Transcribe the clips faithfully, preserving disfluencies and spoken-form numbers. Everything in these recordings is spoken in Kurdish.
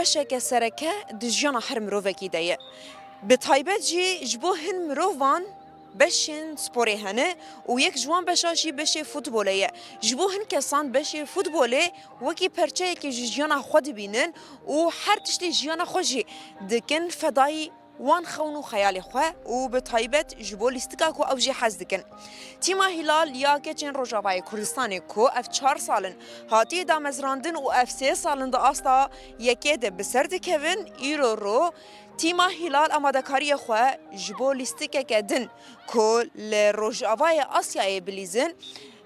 Beşeke sereke di jiyana her mirovekî de ye. Bi taybet jî ji bo hin mirovan beşên sporê hene û yek ji wan beşa jî beşê futbolê ye. Ji bo hin kesan beşê futbolê wekî perçeyekê ji jiyana xwe dibînin û her tiştê jiyana xwe jî dikin fedayî wan xewn û xeyalê xwe û bi taybet ji bo lîstika ku ew jê hez dikin. Tîma Hîlal ya keçên Rojavayê Kurdistanê ku ev çar sal in hatiye damezrandin û ev sê sal in di asta yekê de bi ser dikevin, îro ro Tîma Hîlal amadekariyê xwe ji bo lîstikeke din ku li Rojavayê Asyayê bilîzin,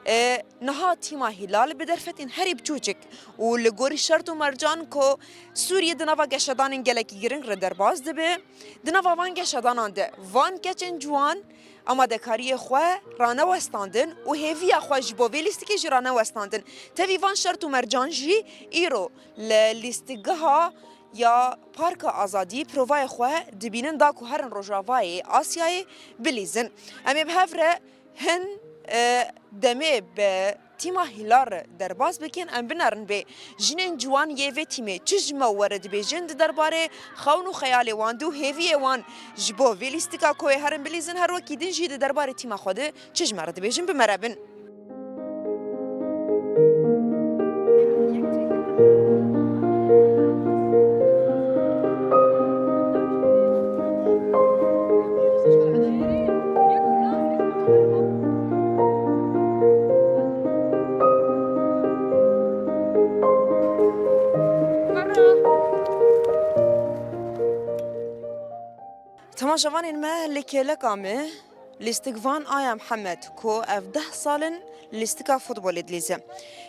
e, niha tîma Hîlal bi derfetên herî biçûçik û li gorî şert û mercan ku Sûriyê di nava geşedanên gelekî giring re derbas dibe, di nava van geşedanan de van keçên ciwan amadekariyê xwe ranewestandin û hêviya xwe ji bo vê lîstikê jî ranewestandin. Tevî van şert û mercan jî îro li lîstikgeha ya Parka Azadî provayê xwe dibînin da ku herin Rojavayê Asyayê bilîzin. Em ê bi hev re hin, e, demê bi tîma Hîlal re derbas bikin, em binerin bê jinên ciwan yê vê tîmê çi ji me we re dibêjin di derbarê xewn û xeyalê wan de û hêviyê wan ji bo vê lîstika ku ê herin bilîzin, her wekî din jî di derbarê tîma xwe de çi ji me re dibêjin, bi me re bin. Temaşevanên me, li kêleka me lîstikvan Aya Mihemed ku ev deh sal in lîstika futbolê dilîze.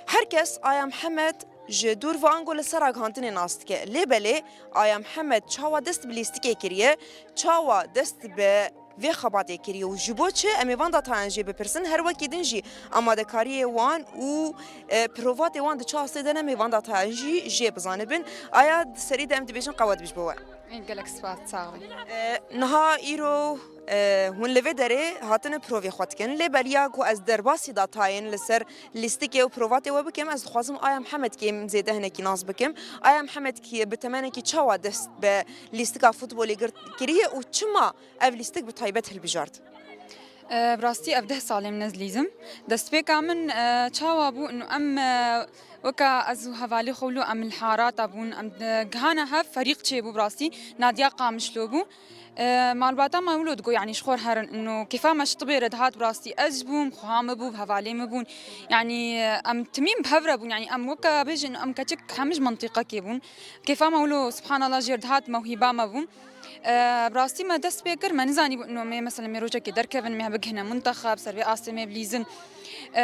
Her kes Aya Mihemed ji dûr ve ango li ser ragihandinê nas dike. Lê belê Aya Mihemed çawa dest bi lîstikê kiriye, çawa dest bi vê xebatê kiriye û ji bo çi, em ê van detayan jê bipirsin, her wekî din jî amadekariyê wan û, e, provatê wan di çi astê de ne, em ê van detayan jî jê bizanibin. Aya di serî de em dibêjin qewet bî ji bo we. Ê, gelek spas, sax be. E, niha îro, e, hûn li vê derê hatine provê xwe dikin. Lê beriya ku ez derbasî datayên li ser lîstikê û provatê we bikim, ez dixwazim Aya Mihemed kêm zêde hinekî nas bikim. Aya Mihemed kî bi temenekî çawa dest bi lîstika futbolê girt kiriye û çima ev lîstik bi taybet hilbijart? E, bi rastî ev deh salê min ez dilîzim. Destpêka min, e, çawa bû, inu em, e, weka ez û hevalê xwe wilo em li Harata bûn, em, e, gihana hev ferîq çêbû bi rastî, Nadiya Qamişlo bû. E, malbata me wilo digot, yanî ji xwe re herin, inu kêfa me ji tibê re dihat bi rastî, ez ji bûm, xweha me bû, bi hevalê me bûn. Yanî, e, em timîn bi hev re bûn, yanî em weka bêjin, em keçik hemî ji mintîqekê bûn. Kêfa me wilo, subhanallah, jêr dihat, mewhîba me bû. E, bi rastî me dest pê kir, me nizanîbû ino me, mesela, me rojekê derkevin, me bigihine muntexeb, ser vê astê me bilîzin. E,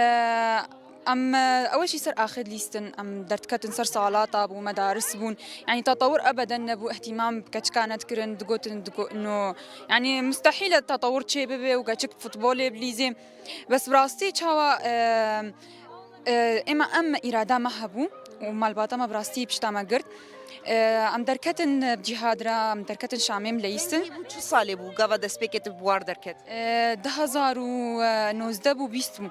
em, e, ew jî ser axê dilîstin, em derdiketin ser salata bû, medaris bûn. Yanî tatewir ebeden nebû, îhtîmam bi keçika nedikirin, digotin, digo-, ino, yanî mustehîl e tatewir çêbibe û keçik futbolê bilîzê. Bes bi rastî çawa, e, e, êma em îrada me hebû û malbata me bi rastî pişta me girt. E, em derketin bi cîhad re, em derketin Şamê em leyîstin. Bû çi salê bû, gava destpêkê tu bi war derket? E, du hezar û nozdeh bû, bîst bû.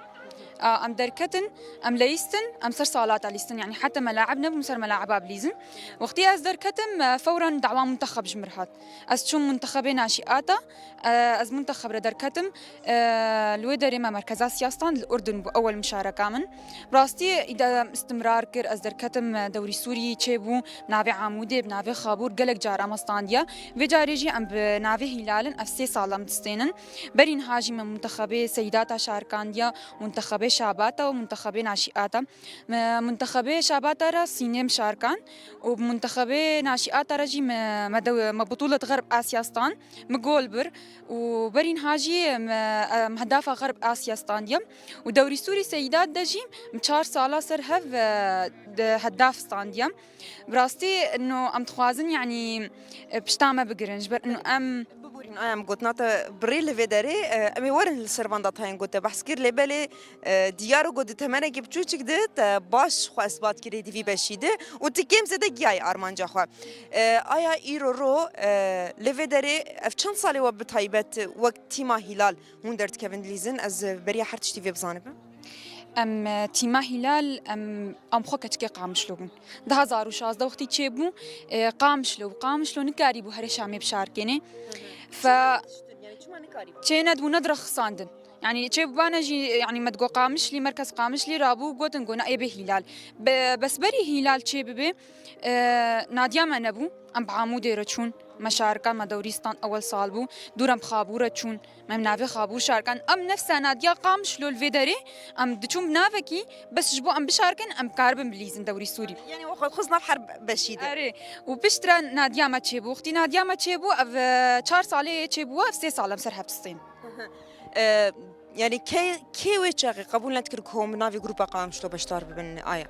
A, em derketin, em leyîstin, em ser salata lîstin, yanî heta melaib nebûm ser melaiba bilîzin. Wextî ez derketim, e, fewren dawa muntexeb ji mir hat. Ez çûm muntexebê naşîata, e, ez muntexeb re derketim. E, li wê derê me merkeza siyastan li Urdun bû ewel muşareka min. Bi rastî îde istimrar kir, ez derketim, e, dewrî Sûrî çêbû, bi navê Amûdê, bi navê Xabûr gelek cara me standiye. Vê carê jî em bi navê Hîlal in, ev sê sal em distênin. Berî niha jî me muntexebê Seyîdata şarikandiye, muntexebê Şabata û muntexebê Naşîata. Me muntexebê Şabata re sînê min şarikan û bi muntexebê Naşîata re jî me, me dew-, me butûlet Xerb Asya stand, min gol bir û berî niha jî me, em, hedafa Xerb Asya standiyem û dewrî Sûrî Seyîdat de jî min çar sala ser hev, e, de hedaf standiyem. Bi rastî, ino em dixwazin, yanî, e, pişta me bigirin, ji ber ino em Biborîn, aya em gotina te birî li vê derê, e, em ê werin li ser van datayên ku te behs kir, lê belê, e, diyar e ku di temenekî biçûçik de te baş xwe isbat kirî di vî beşî de û tu kêm zêde giyayî armanca xwe. E, aya îro ro, e, li vê derê ev çend salê we bi taybet wek tîma Hîlal hûn derdikevin dilîzin? Ez beriya her tiştî vê bizanibim. Em, e, tîma Hîlal, em, em xwe keçikê Qamişlo bûn. Du hazar û şazdeh wextî çêbû, e, Qamişlo, Qamişlo nikarîbû herê Şamê bişarkêne. Fe- Çê nedibû, nedirexisandin. Yani çêbûbane jî, yani me digo Qamişlî, merkez Qamişlî rabû, gotin go na ê bê Hîlal. Be-, bes berî Hîlal çê bibe, e, nadiya me nebû. Em bi Amûdê re çûn, me şarkan, me dewrî stand ewel sal bû. Dûr em bi Xabû re çûn, me navê Xabû şarkan. Em nefsa nadiya Qamişlo li vê derê, em diçûn bi navekî, bes ji bo em bişarkin, em karibin bilîzin dewrî Sûrî. Yani we xwe xwest nav her beşî de. Erê, û piştre nadiya me çêbû. Wextî nadiya me çêbû, ev, e, çar salê çêbû, ev sê sal em ser hev distên. E, yani kê, kê wê çaxê qebûl nedikir ku hûn bi navê grupa Qamişlo beşdar bibin aya?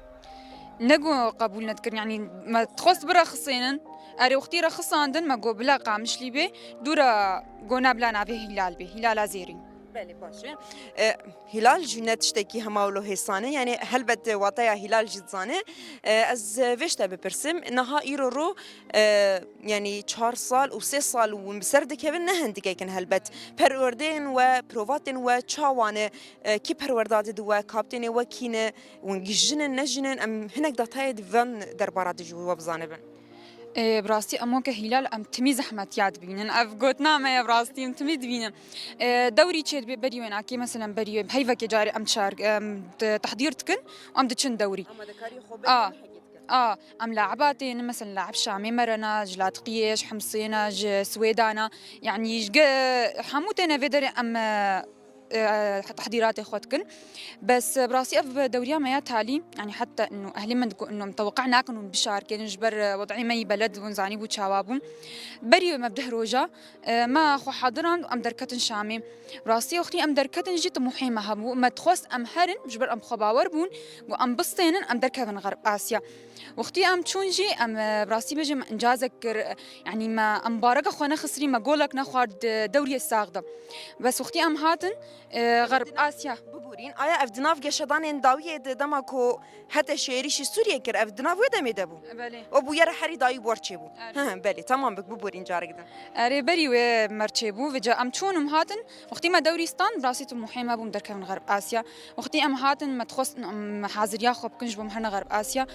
Ne ku qebûl nedikir, yani me dixwest birexisênin. Erê, wextî rexisandin, me got bila Qamişlî bê, dûra go na bila navê Hîlal bê, Hîlala Zêrîn. Belê, baş e. E, Hîlal jî ne tiştekî hema wilo hêsan e, yani helbet wataya Hîlal jî dizane. E, ez vê ji te bipirsim, niha îro ro, e, yani çar sal û sê sal hûn bi ser dikevin ne hindik in helbet. Perwerdeyên we, provatên we çawa ne? E, kî perwerda dide we, kaptênê we kî ne? Hûn jin in, ne jin in? Em hinek datayê di van derbara de ji we bizanibin. E, bi rastî em weke Hîlal em timî zehmetiya dibînin. Ev gotina me ye, bi rastî em timî dibînin. E, dewrî çê dibe berî wê nakê, meselen berî wê heyvekê carê em çar, em te-, tehdîr dikin û em diçin dewrî. Amadekarî xwe A. A, em laciba tênin, mesela lacib Şamê me re ne, ji Latiqiyê, ji Himsê ne, ji Swêda ne. Yanî ji ge-, hemû têne vê derê em, e, e, tehdîratê xwe dikin. Bes, e, bi rastî ev dewriya me ya talî, yanî heta ino ehlê min digo ino em teweqe nakin hûn bişarkênin ji ber, e, wed'ê me yî beled bûn, zanîbû çawa bûn. Berî me bi deh roja, e, me xwe hadiran û em derketin Şamê. Bi rastî wextî em derketin jî timohê me hebû. Me dixwest em herin, ji ber em xwe bawer bûn, ku em bistênin, em derkevin Xerb Asya. Wextî em çûn jî, em, e, bi rastî bêjim, me încazek kir, e, yanî me, em bareka xwe nexisirî, me golek nexward, e, dewriyê sax de. Bes wextî em hatin, e, Xerb Asya. Biborîn, aya ev di nav geşedanên dawiyê de dema ku hete şêrîşî Sûriyê kir, ev di nav wê demê de bû? Belê. O bûyera herî dawî bor çêbû. Erê. Hı hı, belê, tamam bik, biborîn carek din. Erê, berî wê mer çêbû, vêca em çûn û em hatin, wextî me dewrî stand, bi rastî timohê me bûn derkevin Xerb Asya. Wextî em hatin, me dixwest em haziriya xwe bikin ji bo em herine Xerb Asya.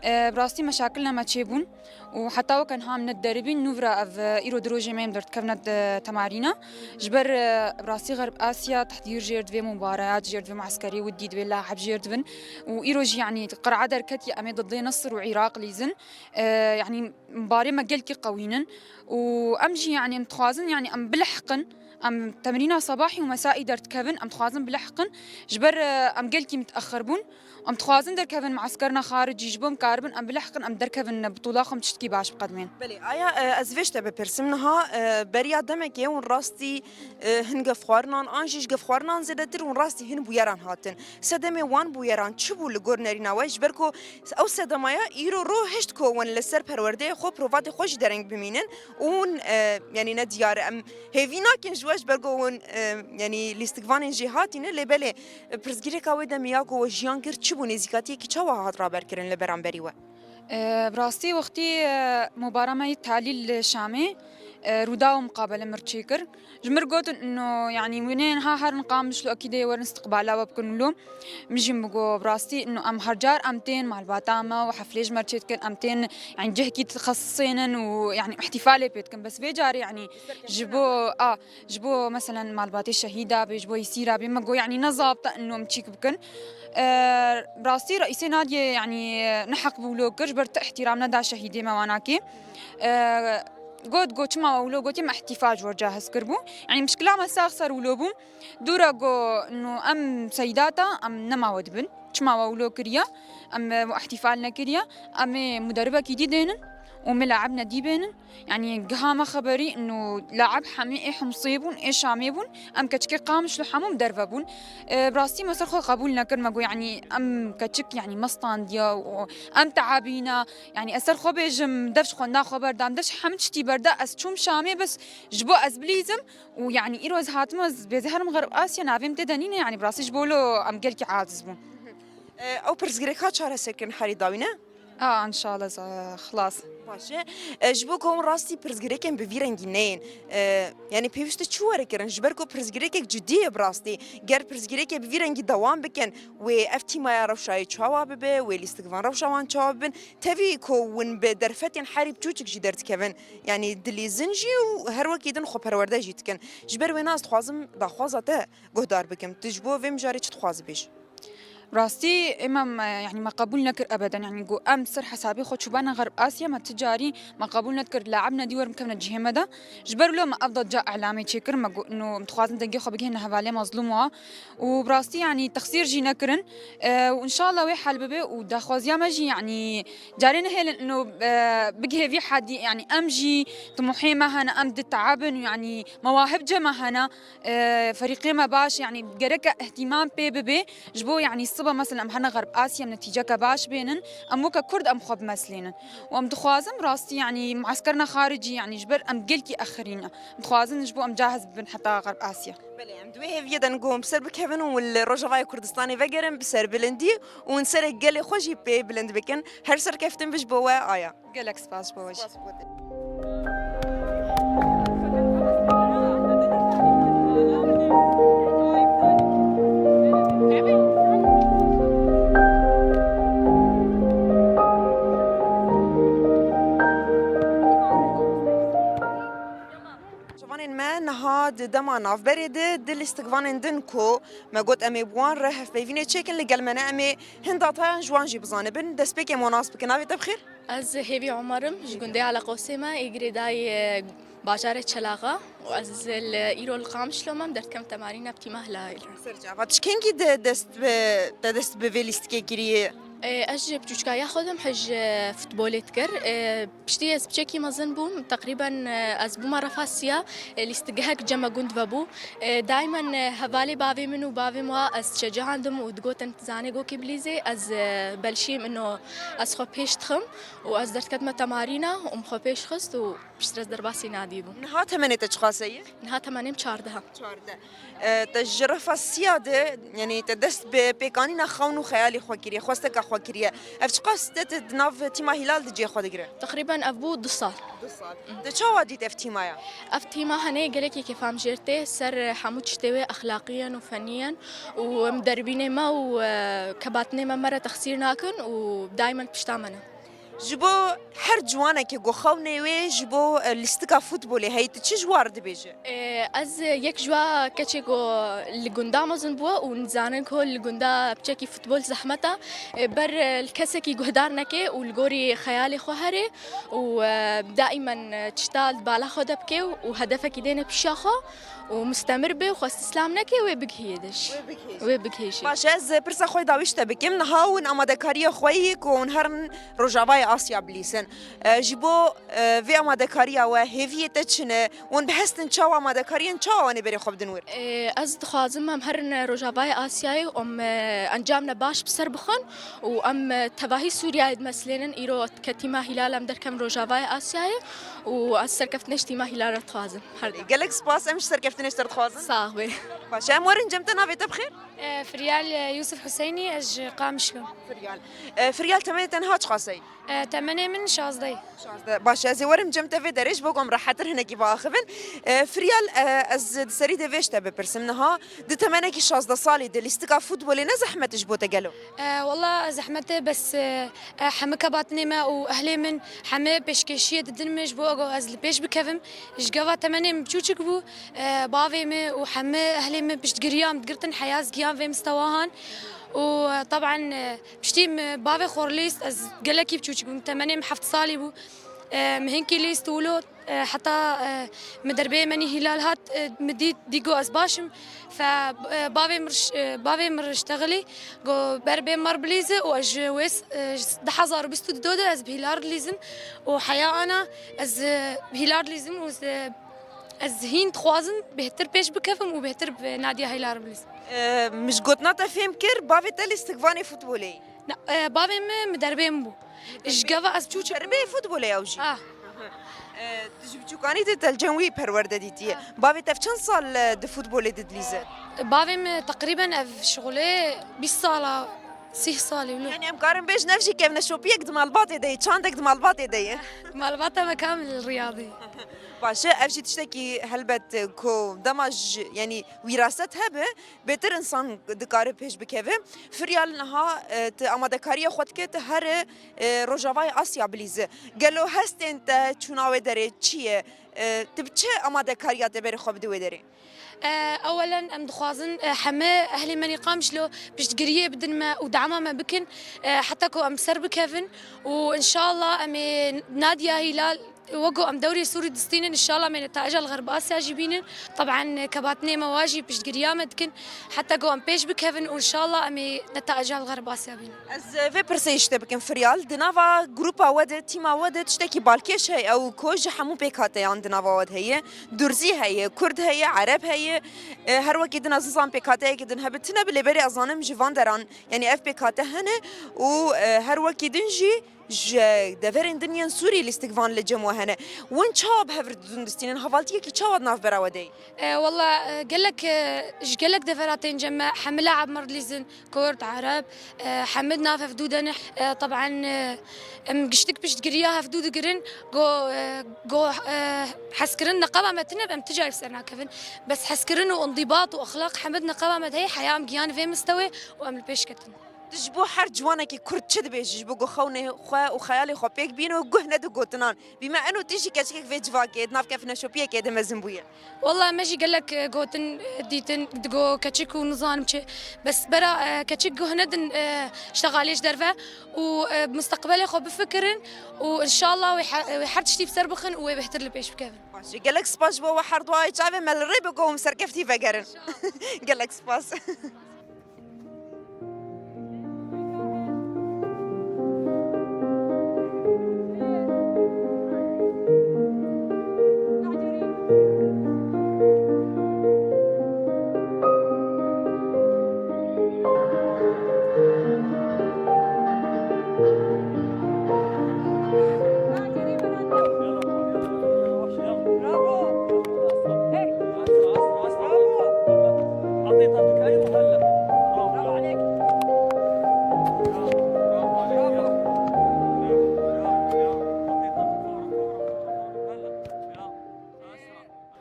E, bi rastî meşakilna me çêbûn û heta weke niha em ne deribîn, nû vira ev, e, îro di rojê me em derdikevine di temarîna. Ji ber, e, bi rastî Xerb Asya tehdîr jêr divê, mubarayat jêr divê, mueskerê widî divê, lacib jêr dibin. Û îro jî, yanî, qir'a derketiye em ê didlê Nesir û Iraq lîzin. E, yanî, barê me gelkî qewînin. Û em jî, yanî, em dixwazin, yanî, em bilehqin. Em temrîna sebahî û mesaî derdikevin, em dixwazin bilehqin. Ji ber, e, em gelkî miteexir bûn. Em dixwazin derkevin mueskerna xaricî, ji bo em karibin, em bilehqin, em derkevin, e, bitûla xwe em tiştkî baş biqedimên. Belê, aya, e, ez vê ji te bipirsim. Niha, e, beriya demekê hûn rastî, e, hin gefxwarinan, an jî ji gefxwarinan zêdetir hûn rastî hin bûyeran hatin. Sedemê wan bûyeran çi bû li gor nerîna we? Ji ber ku ew sedemaya îro ro hişt ku hûn li ser perwerdeyê xwe, provatê xwe jî dereng bimînin û hûn, e, yanî ne diyar e. Em hêvî nakin ji we ji ber ku hûn, e, yanî lîstikvanên jêhatî ne, lê belê, e, pirsgirêka wê demê ya ku we jiyan kir çi bû? Nêzîkatiyekî çawa hat raberkirin li beramberî we? E, bi rastî wextî, e, mubara me yî talî li Şamê, e, Rûdaw muqabele mir çêkir. Ji mir gotin ino, yanî, winên ha herin Qamişlo, ekîdê werin istiqbala we bikin wilo. Min jî min got, bi rastî ino em her car em tên malbata me û heflê ji me re çê dikin, em tên, yanî, cihekî dixesisênin û, yanî, îhtîfalê pê dikin. Bes vê carê, yanî, ji bo, a, ji bo, meselen, malbatê şehîda bê, ji bo Îsîra bê, me got, yanî, ne zabit e ino em çîk bikin. E, bi rastî reîsê Nadiyê, yanî, ne heq bû wilo kir, ji ber tu îhtîram neda şehîdê me wanakê. E, got, got, çima we wilo gotiye, me îhtîfal ji we re cahiz kiribû. Yanî mişkila me sax ser wilo bû. Dûra got, no em seyda te, em nema we dibin. Çima we wilo kiriye? Em, e, we îhtîfal nekiriye. Em ê muderibekî dî dênin û me laib nedî bênin. Yanî giha me xeberî, no laib hemî ê Himsê bûn, ê Şamê bûn. Em keçikê Qamişlo hemû em derve bûn. E, bi rastî me ser xwe qebûl nekir, me got, yanî em keçik, yanî me standiye û em teabîne. Yanî ez ser xwe bêjim, dev ji xwenda xwe berda, em dev ji hemî tiştî berda, ez çûm Şamê bes ji bo ez bilîzim û yanî îro ez hatime, ez bêze herim Xerb Asya, navê min tê de nîne, yanî bi rastî ji bo lo em gelkî aciz bûn. E, ew pirsgirêka çareser kirin herî dawî ne? A, înşallah, za-, xilas. Baş e. E, ji bo ku hûn rastî pirsgirêkên bi vî rengî neyên, e, yanî pêwîst e çi were kirin? Ji ber ku pirsgirêkek cidî ye bi rastî. Ger pirsgirêkê bi vî rengî dewam bikin, wê ev tîmaya rewşa wê çawa bibe, wê lîstikvan rewşa wan çawa bibin? Tevî ku hûn bi derfetên herî biçûçik jî derdikevin, yanî dilîzin jî û her wekî din xwe perwerde jî dikin. Ji ber wêna ez dixwazim daxwaza te guhdar bikim. Tu ji bo vê mijarê çi dixwazî bêjî? Rastî, ême me, yanî me qebûl nekir ebeden, yanî got em ser hesabê xwe çûbane Xerb Asya, me ti carî me qebûl nedikir, laib nedî werin bikevine cihê me de. Ji ber wilo me ev da ca elamê çêkir, me got, no, em dixwazin dengê xwe bigihîne hevalê mezlûm wa. Û bi rastî, yanî texsîr jî nekirin. E, û înşallah wê hel bibe û daxwaziya me jî, yanî carê nehêlin, no, e, bigihê vî hedî, yanî em jî timohê me hene, em diteabin û, yanî mewahib ce me hene. E, ferîqê me baş, yanî gereke îhtîmam pê bibe. Ji bo, yanî sibe mesela em hene Xerb Asya, em netîceke baş bênin. Em weke Kurd em xwe bimeslênin. Û em dixwazin rastî, yanî mueskerna xaricî, yanî ji ber em gelkî exirî ne. Em dixwazin ji bo em cahez bibin heta Xerb Asya. Belê, em di wê hêviyê de ne ku em ser bikevin û li Rojavayê Kurdistanê vegerin bi serbilindî û hûn serê gelê xwe jî pê bilind bikin. Her serkeftin bi ji bo we aya. Gelek spas ji bo we jî. Spas bo te. Ciwanên me niha di dema navberê de di lîstikvanên din ku me got em ê bi wan re hevpeyvînê çêkin, li gel me ne, em ê hin detayan ji wan jî bizanibin. Destpêkê em wan nas bikin. Navê te bi xêr? Ez Hêvî Omar im, ji gundê Eleqosê me, ê girêdayî, e, bajarê Çelaxa û ez li îro li Qamişlo me, em derdikem temarîna bi tîma Hilalê re. Ser çava. Tu ji kengî de dest bi, te dest bi vê lîstikê kiriye? E, ez ji piçûçikayiya xwe de me hej, e, futbolê dikir. E, piştî ez piçekî mezin bûm, teqrîben, e, ez bûma refa sîya, e, lîstikgehek cem me gund vebû. E, daimen, e, hevalê bavê min û bavê min wa ez şecehandim û digotin, "Zanê gokê bilîzê, ez, e, belşîm ino, ez xwe pêş dixim." Û ez derdiketime temarîna û min xwe pêş xist û piştre ez derbasî nadî bûm. Niha temenê te çiqas e? Niha temenê min çardeh e. Çardeh. E, te ji refa sîya de, yanî te dest bi pêkanîna xewn û xeyalê xwe kiriye, xwesteka xwe kiriye. Ev çiqas te, te di nav tîma Hîlal de cihê xwe digire? Teqrîben ev bû du sal. Du sal. Te çawa dît ev tîmaya? Ev tîma hene gelekî kêfa min jê re tê, ser hemû tiştê wê exlaqiyen û feniyen û em derbînê me û, e, kebatinê me me re texsîr nakin û daimen pişta me ne. Ji bo her ciwanekê ku xewnê wê ji bo, e, lîstika futbolê heye, tu çi ji wan re dibêjî? E, ez yek ji wa keçê ku li gunda mezin bûye û nizanin ku li gunda piçekî futbol zehmet e. E, ber, e, li kesekî guhdar neke û li gorî xeyalê xwe here û, e, daimen, e, tişta li bala xwe de bike û hedefekî dêne pîşa xwe û mustemir be û xwe îstîslam neke, wê bigihiyê diş. Wê bigihêjî. Wê bigihêjî. Baş e, ez pirsa xwe dawî ji te bikim. Niha hûn amadekariya xwe yî ku hûn herin Rojavayê Asya bilîsin. E, ji bo, e, vê amadekariya we hêviyê te çi ne? Hûn bi hestin çawa amadekariyên çawa wan ê berê xwe bidin wir? E, ez dixwazim em herin Rojavayê Asyayê û em, e, encamne baş bi ser bixin û em, e, tevahî Sûriyeyê dimeslênin. Îro ketîme Hîlal em derkevin Rojavayê Asyayê û ez serkeftinê ji tîma Hîlal re dixwazim. Her dem. Gelek spas, em ji serkeftinê ji te re dixwazin. Sax be. Baş e, em werin cem te, navê te bi xêr? E, Firyal, e, Yusuf Hüseyni, ez ji Qamişlo. Firyal. E, Firyal, temenê te niha çiqas e? E, temenê min şazdeh. Şazdeh. Baş e, ez ê werim cem te vê derê ji bo ku em rehetir hinekî biaxivin. E, Firyal, e, ez di serî de vê ji te bipirsim niha. Di temenekî şazdeh salî de lîstika futbolê ne zehmet e ji bo te gelo? E, wela zehmet e, bes, e, e, heme kebatinê me û ehlê min heme pêşkêşiyê didin min ji bo ku ez li pêş bikevim. Ji gava temenê min biçûçik bû, e, bavê min û heme ehlê min piştgiriya min digirtin, heya ez giyan vê mistewahan. Û, e, teban, e, piştî min bavê xwe re lîst, ez gelekî biçûçik bûm, temenê min heft salî bû. E, min hinkî lîst û wilo, e, heta, e, min derbê menî Hîlal hat, e, min dît, dî got ez baş im. Fe, e, bavê min riş-, e, bavê min riştexilî, got ber bê mer bilîze û ez ji wê s-, e, ji du hezar û bîst û du de ez bi Hîlal dilîzim û heya ana ez, e, bi Hîlal dilîzim û ez, e, ez hîn dixwazim bêhtir pêş bikevim û bêhtir bi nadiya Hîlal bilîzim. E, min ji gotina te fêm kir, bavê te lîstikvanê futbolê yî. Na, e, bavê min, min derbê min bû. Ji gava ez çûçik. Derbê futbolê ew jî? Ah. E, tu ji biçûkanî de te li cem wî perwerde dîtiye. Ah. Bavê te ev çend sal, e, di futbolê de dilîze? Bavê min teqrîben ev şixulê bîst sala, Sih salî wilo. Yanî em karin bêjin ev jî kevneşopiyek di malbatê de ye, çandek di malbatê de ye. Malbata me kamil riyadî. Baş e, ev jî tiştekî helbet ku dema ji, yanî wîraset hebe, bêtir insan dikare pêş bikeve. Firyal niha e, tu amadekariya xwe dike, tu here e, Rojavayê Asya bilîze. Gelo hestên te çûna wê derê çi ye? E, tu bi çi amadekariya te berê xwe bidî wê derê? Ewelen em dixwazin heme ehlê me nî Qamişlo piştgiriyê bidin me û dema me bikin heta ku em ser bikevin û înşallah em ê Nadia Hîlal wek ku em dewrê Sûrî distînin înşallah em ê netaîca li Xerb Asya jî bînin. Teban kebatinê me wa jî piştgiriya me dikin heta ku em pêş bikevin û înşallah em ê netaîca li Xerb Asya bînin. Ez vê pirsê ji te bikim Firyal, di nava grupa we de, tîma we de tiştekî balkêş heye ew ku ji hemû pêkhateyan di nava we de heye. Durzî heye, Kurd heye, Ereb heye. E, her wekî din ez nizam pêkhateyekî din hebe tine bi lê berê ez zanim ji van deran, yanî ev pêkhate hene û e, her wekî din jî ji deverên din yên Sûrî lîstik van li cem we hene. Win çawa bi hev re didin distînin? Hevaltiyekî çawa di navbera we de ye? E, wela e, gelek e, ji gelek devera tên cem me hemî laib me re dilîzin. Kurd, Ereb, e, hemî di nav hevdû de ne. E, teban e, em giştik piştgiriya hevdû digirin. Go, e, go e, hezkirin neqeba me tine be em ti carî bi ser nakevin. Bes hezkirin û indîbat û exlaq hemî di neqeba me de heye, heya em giyan vê mistewê û em li pêş ketin. Tu ji bo her ciwanekî Kurd çi dibêjî ji bo ku xewnê xwe û xeyalê xwe pêk bîne û guh nede gotinan? Bîme eno tî jî keçikek vê civakê, di nav kevneşopiyekê de mezin bûye. Wela me jî gelek e, gotin e, dîtin digo keçik û nizanim çi. Bes bera e, keçik guh nedin e, ştexalê ji derve û e, musteqbelê xwe bifikirin û înşallah wê he- wê her tiştî bi ser bixin û wê bêhtir li pêş bikevin. Baş e, gelek spas ji bo we her duayê çavê me li rê bike û em serkeftî vegerin. Gelek spas.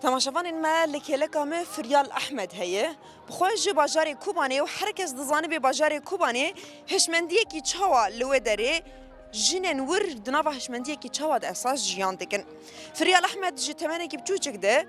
Temaşevanên me, li kêleka me Firyal Ehmed heye. Bi xwe ji bajarê Kobanê û her kes dizanibe bajarê Kobanê hişmendiyekî çawa li wê derê, jinên wir di nava hişmendiyekî çawa de esas jiyan dikin. Firyal Ehmed ji temenekî biçûçik de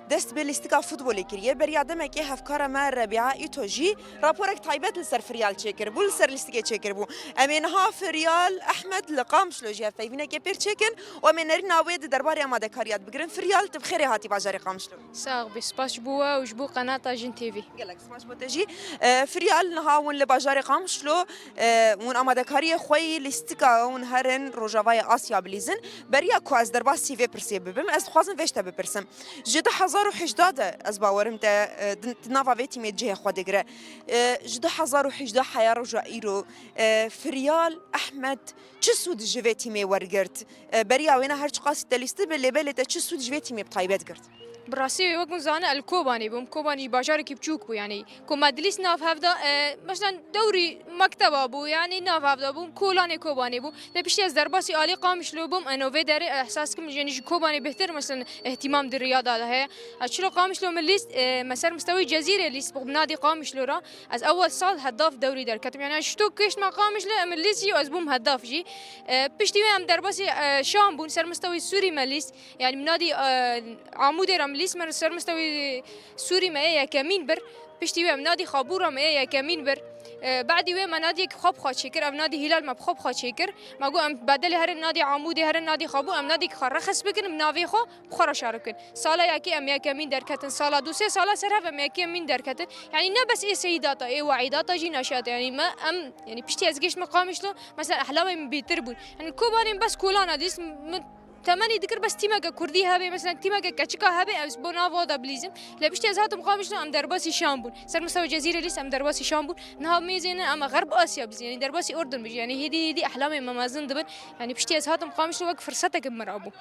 dest bi lîstika futbolê kiriye. Beriya demekê hevkara me Rebiya Îto jî raporek taybet li ser Firyal çêkiribû, li ser lîstikê çêkiribû. Em ê niha Firyal Ehmed li Qamişlo jî hevpeyvînekê pêr çêkin û em ê nerîna wê di derbarê amadekariya de bigirin. Firyal, tu bi xêrê hatî bajarê Qamişlo. Sax bî, spas ji bo we û ji bo qenata Jin T V. Gelek spas ji bo te jî. E, Firyal, niha hûn li bajarê Qamişlo, e, hûn amadekariyê xwe yî lîstika hûn herin Rojavayê Asya bilîzin. Beriya ku ez derbasî vê pirsê bibim, ez dixwazim vê ji te bipirsim. Ji du hezar û hejdeh de ez bawerim te, e, di, di nava vê tîmê cihê xwe digire. E, ji du hezar û hejdeh heya roja îro, e, Firyal Ehmed çi sûd ji vê tîmê wergirt? E, beriya wêna her çiqasî te lîstibe, lê belê te çi sûd ji vê tîmê bi taybet girt? Bi rastî wek hûn zanin ez li Kobanê bûm. Kobanî bajarekî biçûk bû, yanî ku me dilîst nav hev de, e, mesela dewrî mekteba bû, yanî nav hev de bûm, kolanê Kobanê bû. Lê piştî ez derbasî alî Qamişlo bûm, eno vê derê ehsas kim, yanî ji Kobanê bêhtir mesela îhtîmam di riyada de heye. Ez çilo Qamişlo min lîst, e, me ser mistewî Cezîrê lîst, bi nadî Qamişlo re. Ez ewel sal hedaf dewrî derketim. Yanî ez ji to kêşt me Qamişlo, em lîst jî, ez bûm hedaf jî. E, piştî wê em derbasî, e, Şam bûn, ser mistewî Sûrî me lîst. Yanî min nadî, e, Amûdê re min lîst, min ser mistewî Sûrî me yê yekemîn bir. Piştî wê em nadî Xabû re me yê yekemîn bir. E, badî wê me nadiyek xwe bi xwe çêkir, ev nadî Hîlal me bi xwe bi xwe çêkir. Me got em bedelê herin nadî Amûdê, herin nadî Xabû, em nadî xwe rexis bikin, bi navê xwe bi xwe re şare bikin. Sala yekê em yekemîn derketin, sala du sê sala ser hev em yekemîn derketin. Yanî ne bes ê seyîdata, ê weîdata jî neşiyate. Yanî me em, yanî piştî ez gêştime Qamişlo, mesela ehlamê min bêtir bûn. Yanî Kobanê min bes kolana dîst, min temenî dikir bes tîmeke kurdî hebe, mesela tîmeke keçika hebe, ez bo nava da bilîzim. Lê piştî ez hatim Qamişlo, em derbasî Şam bûn. Ser mistewa Cezîrê lîst em derbasî Şam bûn. Niha mêzê ne, em Xerb Asya bizî, yanî derbasî Urdun bijî. Yanî hêdî hêdî ehlamê me mezin dibin. Yanî piştî ez hatim Qamişlo wek firsete min rabû.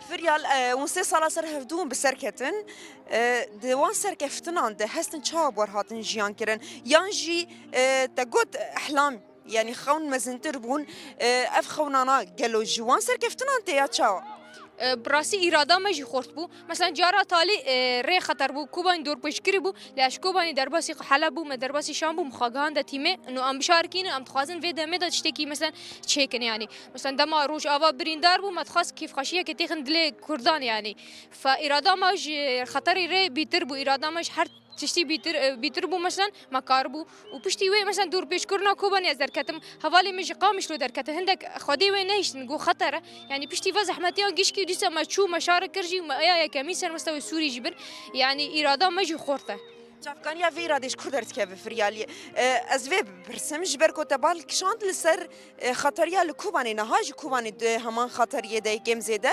Firyal, e, hûn sê sala ser hevdû hûn bi ser ketin. E, di wan serkeftinan de hestin çawa bi we re hatin jiyan kirin? Yan jî, e, te got ehlam, Yanî xewn mezintir bûn. E, ev xewnana gelo ji wan serkeftinan tê ya çawa? E, bi rastî îrada me jî xort bû. Mesela cara talî, e, rê xeter bû. Kobanî dorpêçkirî bû. Lê ez ji Kobanî derbasî Heleb bûm, me derbasî Şam bûm, xwe gihande tîmê. Û em bişarikînin, em dixwazin vê demê de tiştekî mesela çêkin yanî. Mesela dema Rojava birîndar bû, me dixwast kêfxweşiyekê têxin dilê Kurdan yanî. Fe îrada me ji xeterî rê bîtir bû, îrada me ji her tiştî bîtir, e, bîtir bû, mesela me karibû. Û piştî wê mesela dorpêçkirina Kobanê ez derketim. Hevalê min ji Qamişlo derkete. Hindek xwedê wê nehiştin, got xeter e. Yanî piştî ve zehmetiyan gişkî dîsa me çû, me şare kir jî, me ya yekemîn sermesta wê Sûrî jî bin. Yanî îrada me jî xort e. Çavkaniya vê îradê ji ku derdikeve Firyaliyê? E, ez vê bipirsim, ji ber ku te bal kişand li ser, e, xeteriya li Kobanê, niha ji Kobanê di heman xeteriyê de kêm zêde,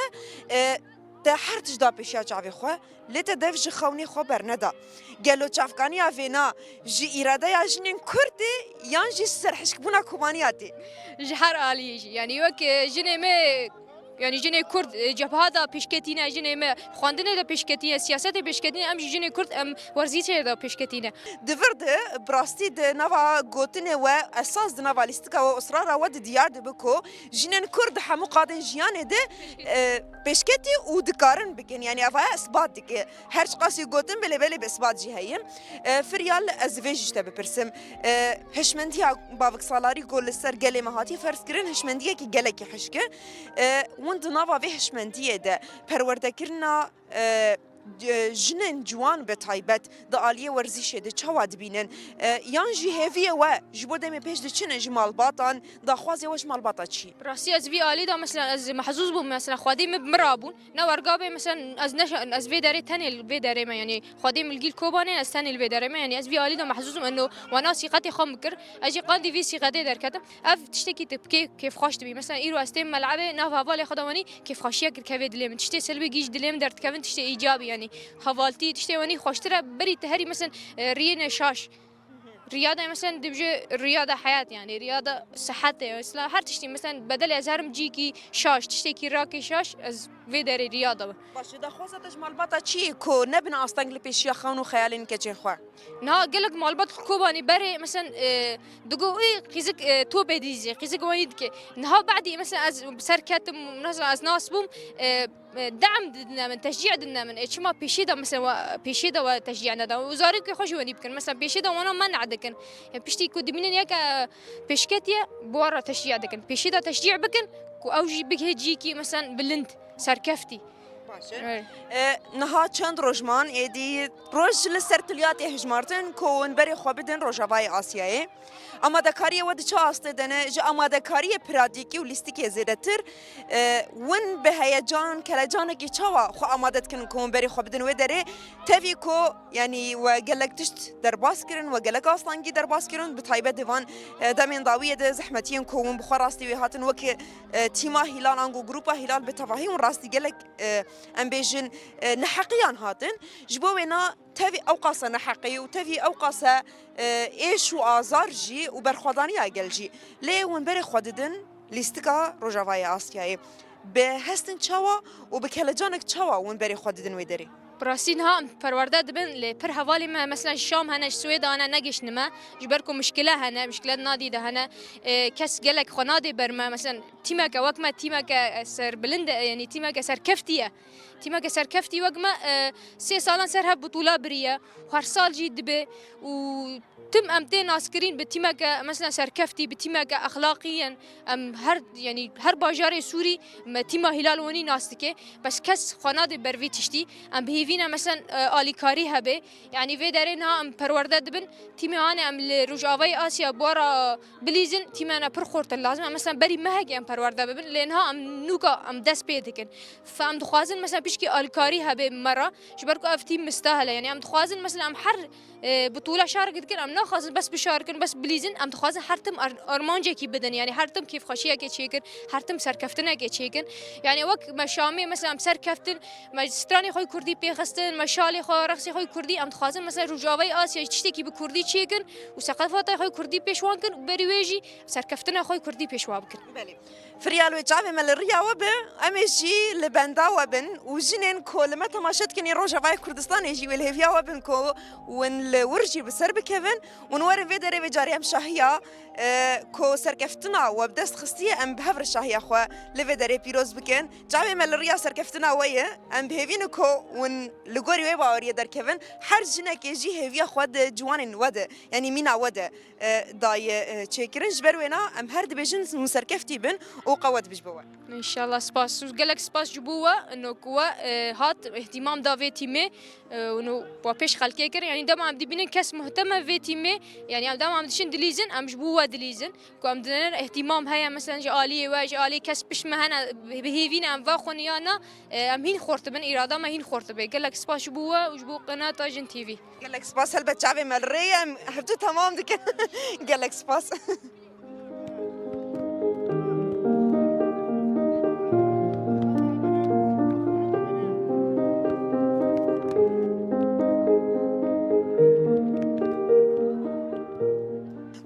e, te her tişt da pêşiya çavê xwe, lê te dev ji xewnê xwe berneda. Gelo çavkaniya vêna ji îradeya jinên Kurd e yan jî serhişkbûna Kobaniya tê? Ji her aliyê jî. Yanî wek, e, jinê me, yanî jinê Kurd, e, cebha da pêşketîne, jinê me xwendinê de pêşketîne, siyasetê pêşketîne, em jî jinê Kurd, em werzîşê de pêşketîne. Di vir de, bi rastî di nava gotinê we, esas di nava lîstika we, israra we di diyar dibe ku jinên Kurd di hemû qadên jiyanê de, e, pêşketî û dikarin bikin. Yanî eva isbat dike. Her çiqasî gotin bile belê bi isbat jî heye. E, Firyal, ez vê jî ji te bipirsim. E, hişmendiya Bavik Salarî ku li ser gelê me hatiye ferz kirin, hişmendiyekî gelekî hişk e. E, hûn di nava vê hişmendiyê de perwerdekirina, e, c-, jinên ciwan bi taybet di aliyê werzîşê de çawa dibînin? E, yan jî hêviyê we ji bo demê pêş diçine ji malbatan, daxwazê we ji malbata çi ye? Rastî ez vî alî de mesela ez mehzûz bûm, mesela xwedê min bi min rabûn. Ne werga bê, mesela ez ne, ez vê derê tenê li vê derê me, yanî xwedê min li gîl Kobanê, ez tenê li vê derê me, yanî ez vî alî de mehzûz im, eno wana sîqetê xwe min kir, ez jî qandî vî sîqetê derketim. Ev tiştekî tu kê-, kêfxweş dibî. Mesela îro ez têm melebê, nav hevalê xwe de wenî kêfxweşiyek dikeve dilê min. Tiştê selbî gî ji dilê min derdikevin, tiştê îcabî, yanî hevaltî, tiştê wenî xweştir e, berî tu herî mesela, e, riyê ne şaş. Riyada mesela dibêje riyada heyat, yanî riyada sihetê, mesela her tiştî, mesela bedelê ez herim cîkî şaş, tiştekî rakê şaş, ez vê derê riyada bim. Baş e, daxwaza te ji malbata çi ye ku nebin asteng li pêşiya xewn û xeyalên keçên xwe? Niha gelek malbat li Kobanê berê, mesela, e, digo, "Ê, qîzik, e, topê dîzê, qîzik wanî dike." Niha badî, mesela ez bi ser ketim, mesela ez nas bûm, e, e, dem didine min, teşcî didine min. E, çima pêşê de, mesela, wa-, pêşê de we teşcî neda? Û zarokê xwe jî wenî bikin. Mesela pêşê de wana men'a dikin. E, piştî ku dibînin yek, e, pêşketiye, bi wan re teşcî dikin. Pêşê de teşcî bikin ku ew jî bigihê cîkî, mesela, bilind, serkeftî. Baş e. Evet. E, niha çend roj man, êdî roj li ser tiliya tê hejmartin ku hûn berê xwe bidin Rojavayê Asyayê. Amadekariyê we di çi astê de ne? Ji amadekariyê pratîkî û lîstikê zêdetir, e, win bi heyecan, kelecanekî çawa xwe amade dikin ku hûn berê xwe bidin wê derê? Tevî ku, yanî we gelek tişt derbas kirin, we gelek astengî derbas kirin, bi taybet di van, e, demên dawiyê de zehmetiyên ku hûn bi xwe rastî wê hatin wek, e, tîma Hîlal ango grupa Hîlal bi tevahî hûn rastî gelek, e, em bêjin, e, neheqiyan hatin. Ji bo wêna tevî ew qasa neheqî û tevî ew qasa, e, êş û azar jî û berxwedaniya gel jî. Lê hûn berê xwe didin lîstika Rojavayê Asyayê. Bi hestin çawa û bi kelecanek çawa hûn berê xwe didin wê derê? Bi rastî niha em perwerde dibin, lê pir hevalê me, mesela ji Şam hene, ji Swêda hene, negihiştine me. Ji ber ku mişkile hene, mişkile di nadî de hene. E, kes gelek xwe nadê ber me. Mesela tîmeke wek me, tîmeke serbilind e, yanî tîmeke serkeftî ye. Tîmeke serkeftî wek me, e, sê salan ser hev butûla biriye. Her sal jî dibe û tim em tê naskirin bi tîmeke, mesela serkeftî, bi tîmeke exlaqî yên. Em her, yanî her bajarê Sûrî me tîma Hîlal wenî nas dike. Bes kes xwe nade ber vê tiştî. Em bi hêvî ne, mesela, e, alîkarî hebe. Yanî vê derê niha em perwerde dibin. Tîmê ane em li Rojavayê Asya bi wan re bilîzin, tîmê ne pir xurt in. Lazim e, mesela berî mehekê em perwerde bibin. Lê niha em nûka em dest pê dikin. Fe em dixwazin, mesela, pişkî alîkarî hebe me re. Ji ber ku ev tîm mistahil e. Yanî em dixwazin, mesela, em her, e, bitûla şarek dikin, em naxwazin bes bişarikin, bes bilîzin. Em dixwazin her tim ar-, armancekî bidin. Yanî her tim kêfxweşiyekê çêkin, her tim serkeftinekê çêkin. Yanî wek me Şamê, mesela, em serkeftin, me stranê xwe kurdî pêxistin, me şalê xwe, reqsê xwe kurdî, em dixwazin, mesela, Rojavayê Asya jî tiştekî bi kurdî çêkin û seqefata xwe kurdî pêşwan kin û berî wê jî serkeftina xwe kurdî pêşwa bikin. Belê. Firyal wê çavê me li riya we be, em ê jî li benda we bin û Jinên ku li me temaşe dikin ên Rojavayê Kurdistanê jî wê li hêviya we bin ku win li wir jî bi ser bikevin, win werin vê derê vê carê em şahiya, e, ku serkeftina we bi dest xistiye, em bi hev re şahiya xwe li vê derê pîroz bikin. Çavê me li riya serkeftina we ye, em bi hêvî ne ku win li gorî wê baweriyê derkevin. Her jinekê jî hêviya xwe di ciwanên we de, yanî mîna we de, e, daye, e, çêkirin. Ji ber wêna em her dibêjin hûn serkeftî bin û qewet bi ji bo we. Înşallah, spas. Gelek spas ji bo we, ino ku we, e, hat îhtîmam da vê tîmê, e, û no wa pêş xelkê kir. Yanî dema em dibînin kes muhtem e vê tîmê, yanî em dema em diçin dilîzin, em ji bo we dilîzin. Ku em dibînin îhtîmam heye, mesela ji aliyê we, ji aliyê kes pişt me hene, bi hêvî ne em va xwe niya na, e, em hîn xurt dibin, îrada me hîn xurt dibe. Gelek spas ji bo we û ji bo qenata Jin T V. Gelek spas, helbet çavê me li rê ye, em hevdu temam dikin. Gelek spas.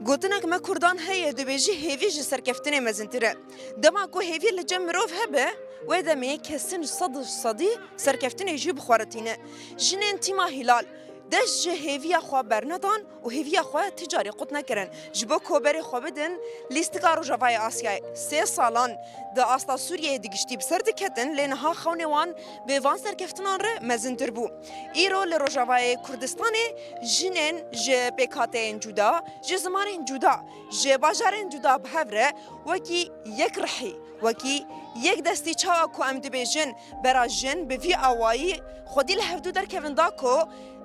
Gotinek me Kurdan heye, dibêjî hêvî ji serkeftinê mezintir e. Dema ku hêvî li cem mirov hebe, wê demê kesin sed û sedî serkeftinê jî bi xwe re tîne. Jinên tîma Hîlal dest ji hêviya xwe bernedan û hêviya xwe ti carî qut nekirin. Ji bo ku berê xwe bidin lîstika Rojavayê Asyayê. Sê salan di asta Sûriyeyê di giştî bi ser diketin, lê niha xewnê wan bi van serkeftinan re mezintir bû. Îro li Rojavayê Kurdistanê jinên ji pêkhateyên cuda, ji zimanên cuda, ji bajarên cuda bi hev re wekî yek rihî, wekî yek destî, çawa ku em dibêjin bera jin, bi vî awayî xwedî li hevdû derkevin da ku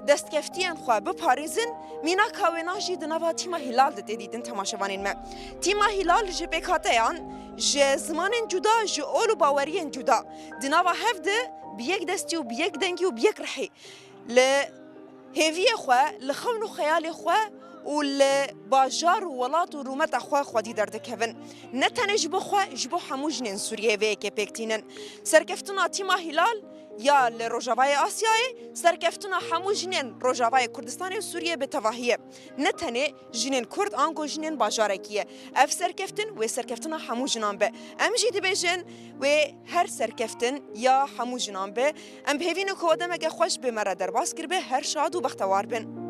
destkeftiyên xwe biparêzin, mînaka wêna jî di nava tîma Hîlal de tê dîtin temaşevanên me. Tîma Hîlal ji pêkhateyan, ji zimanên cuda, ji ol û baweriyên cuda di nava hev de bi yek destî û bi yek dengî û bi yek rihî li hêviyê xwe, li xewn û xeyalê xwe û li bajar û welat û rûmeta xwe xwedî derdikevin. Ne tenê ji bo xwe, ji bo hemû jinên Sûriyeyê vê yekê pêk tînin. Serkeftina tîma Hîlal ya li Rojavayê Asyayê, serkeftina hemû jinên Rojavayê Kurdistanê û Sûriyê bi tevahî ye. Ne tenê jinên Kurd ango jinên bajarekî ye. Ev serkeftin wê serkeftina hemû jinan be. Em jî dibêjin wê her serkeftin ya hemû jinan be. Em bi hêvî ne ku we demeke xweş bi me re derbas kiribe. Her şad û bextewar bin.